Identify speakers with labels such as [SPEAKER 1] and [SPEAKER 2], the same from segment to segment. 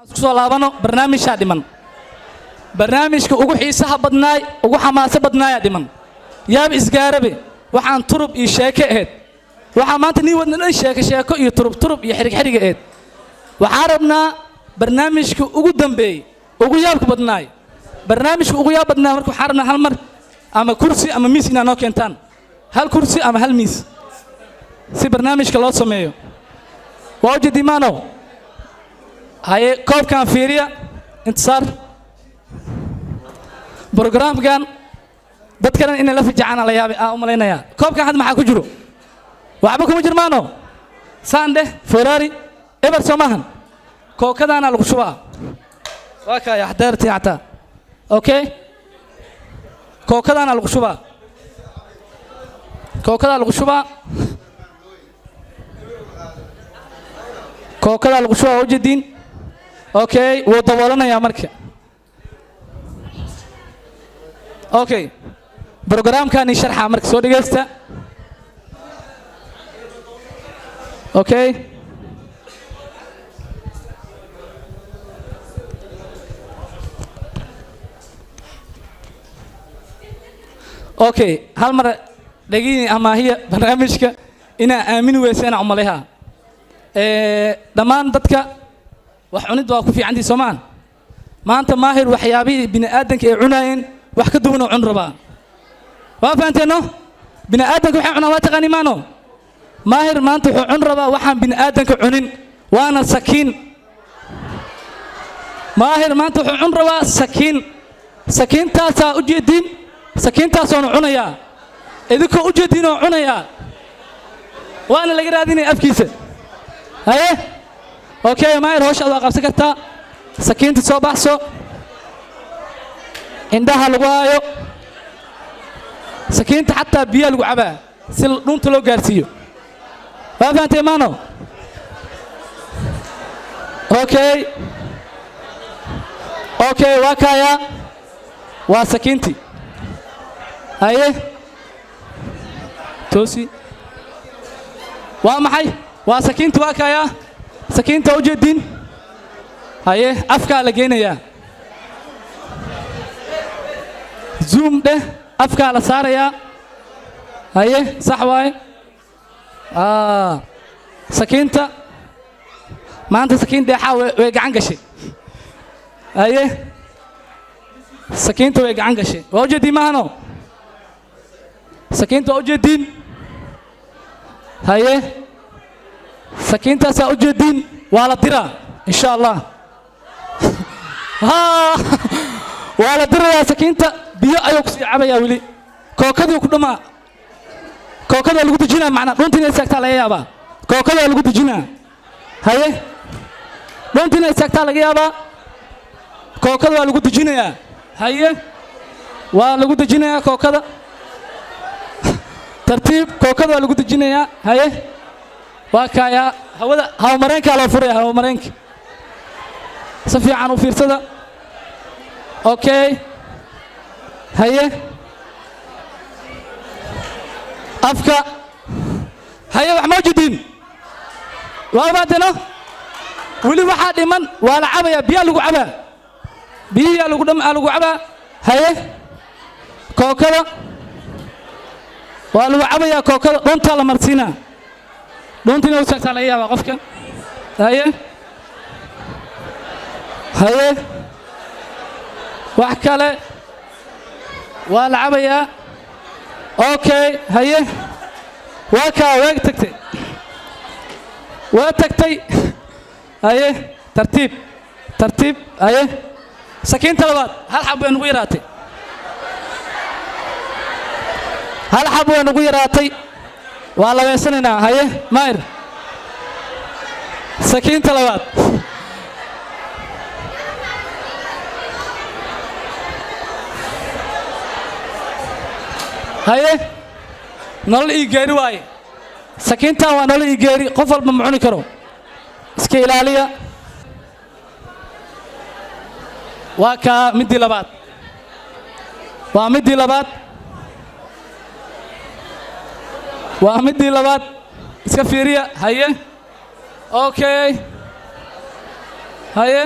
[SPEAKER 1] Isku soo laabano. Barnaamijaa dhiman, barnaamijka ugu xiisaha badnaay, ugu xamaaso badnaayaa dhiman. Yaab isgaarabe, waxaan turub iyo sheeke ahayd. Waxaa maanta nii wadna dhan sheeke sheeko iyo turub turub iyo xidhig xidhiga ahayd. Waxaa rabnaa barnaamijka ugu dambeeyey, ugu yaabka badnaay, barnaamijka ugu yaab badnaay. Marka waxaa rabnaa hal mar ama kursi ama miis inaad noo keentaan, hal kursi ama hal miis, si barnaamijka loo sameeyo. Waa ujeedimaano. Haye, koobkan fiiriya, intisaar. Brograamkan dadkana inay la fijacaan la yaabay aan u malaynayaa. Koobkan hadda maxaa ku jiro? Waxba kuma jirmaano. Saan dheh, Ferrari eber soo maahan. Kookadaana lagu shubaa. Waa kaaya xdeertii xataa. Okay, kookadaana lagu shubaa, kookadaa lagu shubaa, kookadaa lagu shubaa. Waa ujeediin. Okay, wuu daboolanayaa marka. Okay, brograamkani sharxa marka soo dhegaysta. Okay, okay, hal mar dhegini amaahiya barnaamijka inaa aamini weyseen aan umaleha. Dhammaan dadka wax cunid waa ku fiicantii soomaan. Maanta Maahir waxyaabihii bini aadanka ay cunaayeen wax ka duwan oo cun rabaa. Waa fahanteeno? Bini aadanka waxay cunaan waa taqaani maano. Maahir maanta wuxuu cun rabaa waxaan bini aadanka cunin, waana sakiin. Maahir maanta wuxuu cun rabaa sakiin. Sakiintaasaa u jeediin, sakiintaasoona cunayaa, idinkoo u jeediin oo cunayaa, waana laga raadinaya afkiisa. Haye, okay, Maahir, hawshaad waa qabsan kartaa. Sakiinta soo baxso, indhaha lagu haayo sakiinta, xataa biyaha lagu cabaa si dhuunta loo gaarsiiyo. Waa fahantay maano? Okay, okay, waa kaayaa, waa sakiintii. Haye, toosi. Waa maxay? Waa sakiinti. Waa kaayaa sakiinta, u jeediin. Haye, afkaa la geynayaa. Zoom dheh, afkaa la saarayaa. Haye, sax waaye. Sakiinta maanta sakiin dheexaa way gacan gashay. Haye, sakiinta way gacan gashay. Waa ujeediin maahano? Sakiinta waa ujeediin. Haye, sakiintaasaa ujeediin, waa la diraa insha Allah. Haa, waa la dirayaa sakiinta. Biyo ayuu kusii cabayaa weli, kookadii ku dhamaa. Kookada lagu dejinaa, macnaa dhuunta inay istaagtaa laga yaabaa. Kookada lagu dejinaa. Haye, dhuunta inay istaagtaa laga yaabaa. Kookada waa lagu dejinayaa. Haye, waa lagu dejinayaa kookada. Tartiib, kookada waa lagu dejinayaa. Haye, waa kaayaa. Hawada hawamareenkaa loo furaya, hawamareenka. Si fiican u fiirsada. Okay, haye, afka. Haye, wax ma ujeediin? Waa umaadeno. Weli waxaa dhiman, waa la cabayaa, biyaa lagu cabaa, biyihiyaa lagu dham lagu cabaa. Haye, kookada waa lagu cabayaa. Kookada dhuuntaa la marsiinaa, dhuunta inay u taagtaa laga yaabaa qofka. Haye, haye, wax kale waa la cabayaa. Okay, haye, waa kaa, waa tagtay, waa tagtay. Haye, tartiib tartiib. Haye, sakiinta labaad hal xab way nugu yaraatay, hal xab way nugu yaraatay. Waa labeysanaynaa. Haye Maahir, sakiinta labaad. Haye, nolol ii geeri waaye sakiintan, waa nolol ii geeri. Qof walba ma cuni karo, iska ilaaliya. Waa kaa middii labaad, waa middii labaad, waa middii labaad. Iska fiiriya. Haye, okay, haye.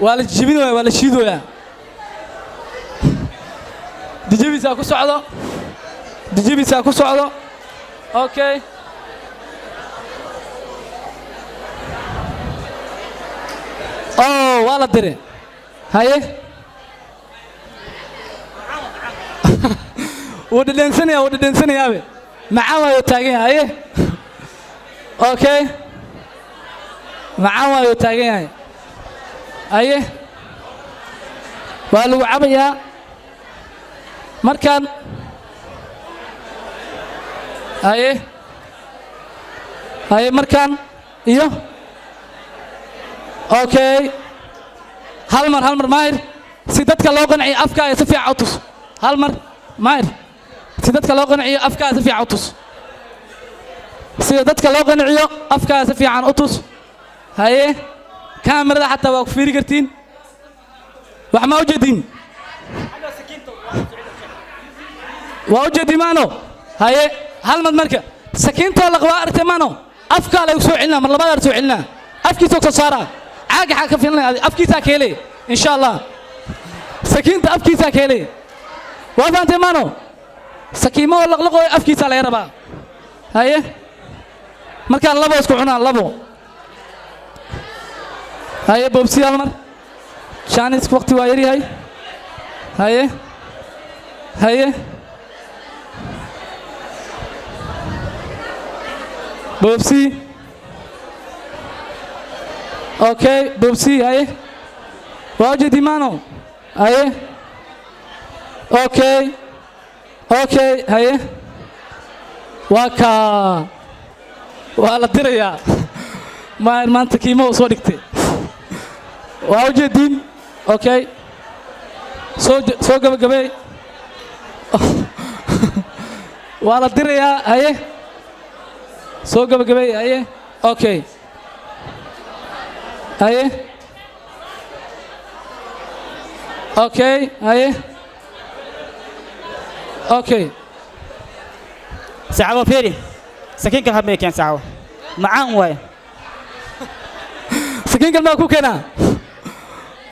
[SPEAKER 1] Waa la jijibinaya, waa la shiidoyaa. Jijibisaa ku socdo, jijibisaa ku socdo. Okay, oh, waa la diray. Haye, wuu dhedhensanaya, wuu dhedhensanayaabe. Macaan waayuu taagan yahay. Haye, okay, macaan waayuu taagan yahay. Haye, waa lagu cabayaa markaan. Haye, haye, markaan iyo okay, hal mar, hal mar, Maahir, si dadka loo qanciyo afkaaga si fiican u tus. Hal mar, Maahir, si dadka loo qanciyo afkaaga si fiican u tus. Sida dadka loo qanciyo afkaaga si fiican u tus. Haye, kaamirada xataa waa ku fiiri kartiin. Wax ma ujeedin? Waa ujeedi maano? Haye, hal mad marka sakiintoo la qabaa aragtay maano? Afkaa lagu soo celinaa, mar labaad soo celinaa, afkiisa soo saaraa. Caaga xaa ka filanaya? Afkiisaa ka helay, insha Allah. Sakiinta afkiisaa ka helay. Waa fahantay maano? Sakiimo oo laqlaqooyo afkiisaa laga rabaa. Haye, markaan labo isku cunaan, labo. Haye, boobsi hal mar. Jaanis waqti waa yaryahay. Haye, haye, boobsi. Okay, boobsi. Haye, waa ujeedi maano? Haye, okay, okay. Haye, waa kaa, waa la dirayaa. Maahir maanta kiimo u soo dhigtay, waa ujeediin. Okay, soo soo gabagabey. Waa la dirayaa. Haye, soo gabagabey. Haye, okay. Haye, okay. Haye, okay.
[SPEAKER 2] Saxabo, fiiri, sakiinkan hadmay keen, saxabo, macaan waaye.
[SPEAKER 1] Sakiinkan maa ku keenaa?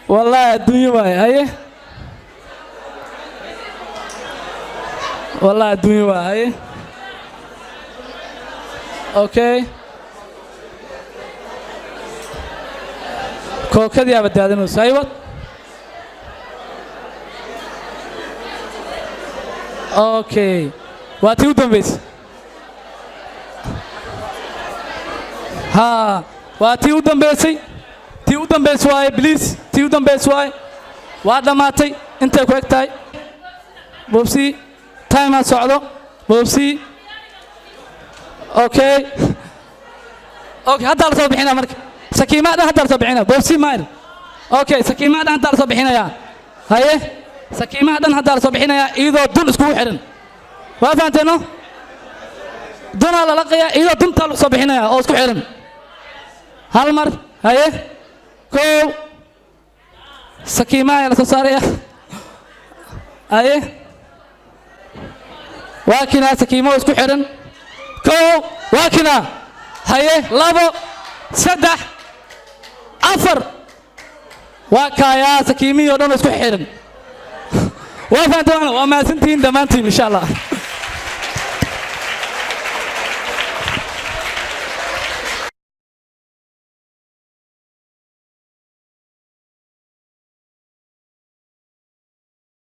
[SPEAKER 1] Wallaahi adduunyo waaye. Haye, wallaahi adduunyo waaye. Haye, okay, kookadii aaba daadinayso. Haye, wad. Okay, waa tii u dambaysay. Haa, waa tii u dambaysay, tii u dambaysay waaye. Please, tii u dambaysay waaye. Waa dhammaatay. Intay ku eg tahay. Boobsii, time ha socdo. Boobsii. Okay, okay, haddaa la soo bixinaya marka sakiimaha dhan, haddaa la soo bixinaya. Boobsii, Maayir. Okay, sakiimaha dhan haddaa la soo bixinayaa. Haye, sakiimaha dhan haddaa la soo bixinayaa iyadoo dun iskugu xidhan. Waa fahanteeno? Dunaa la laqayaa, iyadoo duntaa lagu soo bixinaya oo isku xidhan. Hal mar. Haye, kow, sakiimaha ayaa la soo saaraya. Haye, waa kinaa sakiimo isku xidhan. Kow, waa kinaa. Haye, labo, saddex, afar, waa kaayaa sakiimihii oo dhan oo isku xidhan. Waa fahanteen? Waa mahadsantihiin dhammaantiin, insha Allah.